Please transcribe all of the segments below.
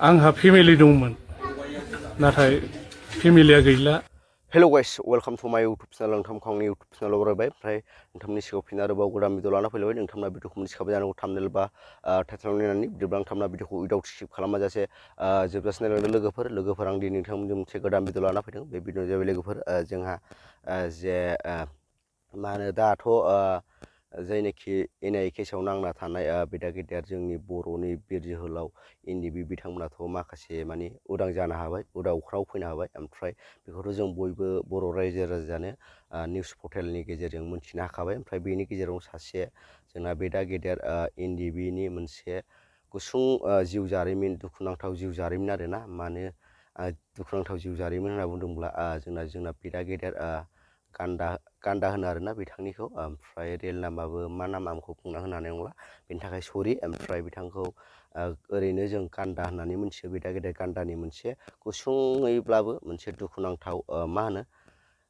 आंहा फेमिलि दंमोन नाथाय फेमिलिया गैला। हेलो गाइस, वेलकाम टू माय यूट्यूब चैनल। नोंथांखौ आंनि यूट्यूब चैनलाव बरायबाय। ओमफ्राय नोंथांनि सिगाङाव फिन आरोबाव गोदान भिडिअ लाना फैलायबाय। नोंथांमोना भिडिअखौ मिथिखाबाय जानांगौ थाम्बनेल बा टाइटेलाव नायनानै। बिदिब्ला नोंथांमोना भिडिअखौ उइदाउट स्किप खालामाजासे जोबजासे नायलांदो लोगोफोर। आं दिनै नोंथांमोनजों मोनसे गोदान भिडिअ लाना फैदों। बे भिडिअ जाबाय लोगोफोर जोंहा जे मा होनो दाथ' जायनाखि NIA केसआव नांना थानाय बिदा गेदेर जोंनि बर'नि बिर जोहोलाव इन्दिबि बिथांमोनाथ' माखासे माने उदां जानो हाबाय, उदां अख्राङाव फैनो हाबाय। ओमफ्राय बेखौथ' जों बयबो बर' रायजो राजानो निउस पर्टेलनि गेजेरजों मोनथिनो हाखाबाय। ओमफ्राय बेनि गेजेराव सासे जोंना बिदा गेदेर इन्दिबिनि मोनसे गुसुं जिउ जारिमिन, दुखुनांथाव जिउ जारिमिन आरोना। मानो दुखुनांथाव जिउ जारिमिन होनना बुंदोंब्ला जोंना बिदा गेदेर गान्दा होनो आरोना बिथांनिखौ। ओमफ्राय रियेल नामाबो मा नाम आंखौ बुंना होनो हानाय नंला, बेनि थाखाय सरि। ओमफ्राय बिथांखौ ओरैनो जों गान्दा होननानै मोनथियो। बिदा गेदेर गान्दानि मोनसे गुसुङैब्लाबो मोनसे दुखुनांथाव मा होनो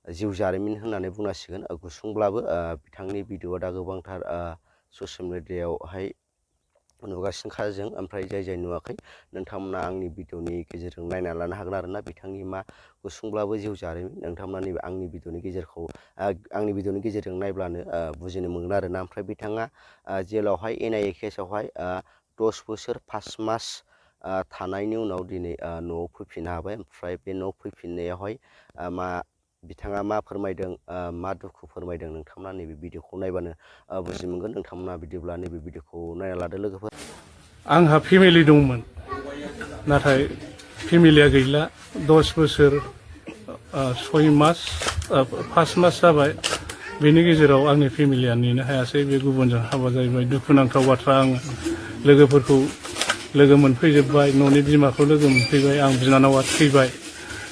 जिउ जारिमिन होननानै बुंनांसिगोन। गुसुंब्लाबो बिथांनि भिडिअआ दा गोबांथार ससियेल मिडियायावहाय नुगासिनोखा जों। ओमफ्राय जाय नुवाखै नोंथांमोना आंनि भिडिअनि गेजेरजों नायना लानो हागोन आरोना। बिथांनि मा गुसुंब्लाबो जिउ जारिमिन नोंथांमोना नैबे आंनि भिडिअनि गेजेरजों नायब्लानो बुजिनो मोनगोन आरोना। ओमफ्राय बिथाङा जेलावहाय NIA केसआवहाय 10 बोसोर 5 मास थानायनि उनाव दिनै न'आव फैफिननो हाबाय। ओमफ्राय बे न'आव फैफिननायावहाय बिथाङा मा फोरमायदों, मा दुखु फोरमायदों, नोंथांमोना नैबे भिडिअखौ नायबानो बुजि मोनगोन। नोंथांमोना बिदिब्ला नैबे भिडिअखौ नायना लादो लोगोफोर। आंहा फेमिलि दंमोन नाथाय फेमिलिया गैला। 10 बोसोर 6 मास 5 मास जाबाय। बेनि गेजेराव आंनि फेमिलिया नेनो हायासै, बे गुबुनजों हाबा जाहैबाय। दुखुनांथाव बाथ्रा। आङो लोगोफोरखौ लोगो मोनफैजोब्बाय, न'नि बिमाखौ लोगो मोनफैबाय। आं बिनानावा थैबाय।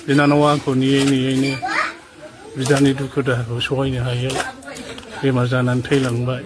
बिनानावा आंखौ नेयैनो बिदानि दुखु दाहाखौ सहायनो हायैयाव बेमार जानानै थैलांबाय।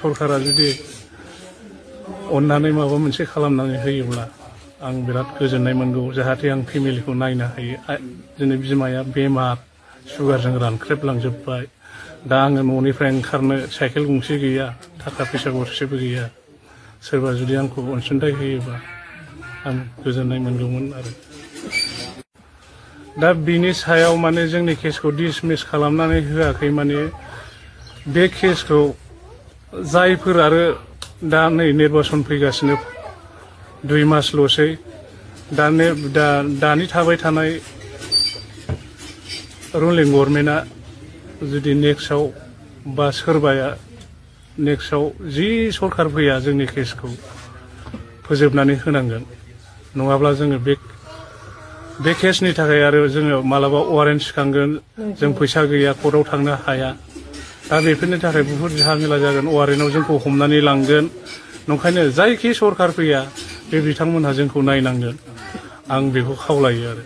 सरकारा जुदि अननानै माबा मोनसे खालामनानै होयोब्ला आं बिराद गोजोननाय मोनगौ, जाहाथे आं फेमिलिखौ नायनो हायो। दिनै बिमाया बेमार, सुगारजों रानख्रेबलांजोब्बाय। दा आङो न'निफ्राय ओंखारनो साइकेल गंसे गैया, थाखा फैसा गरसेबो गैया। सोरबा जुदि आंखौ अनसुंथाइ होयोबा आं गोजोननाय मोनगौमोन आरो। दा बिनि सायाव माने जोंनि केसखौ डिसमिस खालामनानै होआखै। माने बे केसखौ जायफोर आरो दा नै निर्बासन फैगासिनो 2 मासल'सै। दानि थाबाय थानाय रुलिं गभर्नमेन्टआ जुदि नेक्स्टआव बा सोरबाया नेक्स्टआव जि सरखार फैया जोंनि केसखौ फोजोबनानै होनांगोन। नङाब्ला जोङो बे केसनि थाखाय आरो जोङो मालाबा वारेन्ट सिखांगोन। जों फैसा गैया, कर्टआव थांनो हाया। दा बेफोरनि थाखाय बुहुत झामेला जागोन। वारेन्टआव जोंखौ हमनानै लांगोन। नंखायनो जायखि सरखार फैया बे बिथांमोनहा जोंखौ नायनांगोन। आं बेखौ खावलायो आरो।